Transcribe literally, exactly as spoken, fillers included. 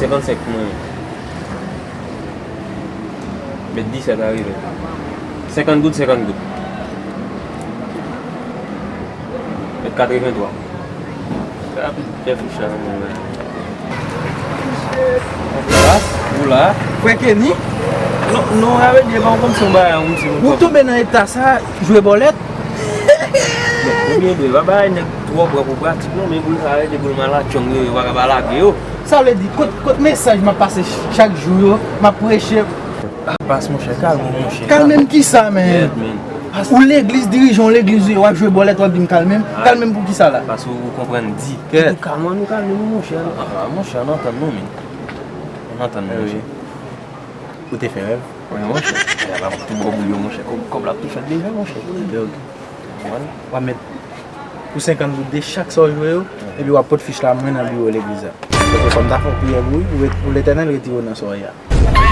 Senkannsenk pou mwen. Met disèt a rive. Senkant goud, senkant goud. Met katrevenntwa. Sa ap fè fich la nan mwen. Ou la? Frè Kenny? Non, non, sa vle di, e pa kòmsi yon bagay, yon ti... Ou tonbe nan eta sa, jwe bòlèt? Ebyen, bre, pa bay nèg twò pran pou pratik, non, men boul sa, se boul malatchong yo, yo pa ka pa lage yo. Sa vle di, kot, kot mesaj m ap pase ch-, chak jou yo, m ap preche? Ah, pas, monchè, kalme w, monchè. Kalme m kisa, men? Ou legliz, dirijan yon legliz, w ap jwe bòlèt, w ap di m kalme m? Kalme m pou kisa la? Paske ou konprann di. Ou kalme, nou kalme nou, monchè. Ah, monchè, ann antann nou, men. Ann antann nou, monchè. Ou te fè rèv? Wi, monchè. Rèv la ap tou bò pou yo, monchè. Kòb, kòb la ap tou fèt deja, monchè. Ok, ok. W ap met pou senkant goud de chak sa w jwe yo, epi w ap pot fich la mwen nan biwo legliz la. Paske fò m ta fè yon priyè pou ou, pou Letènèl retire w nan sa w ye a.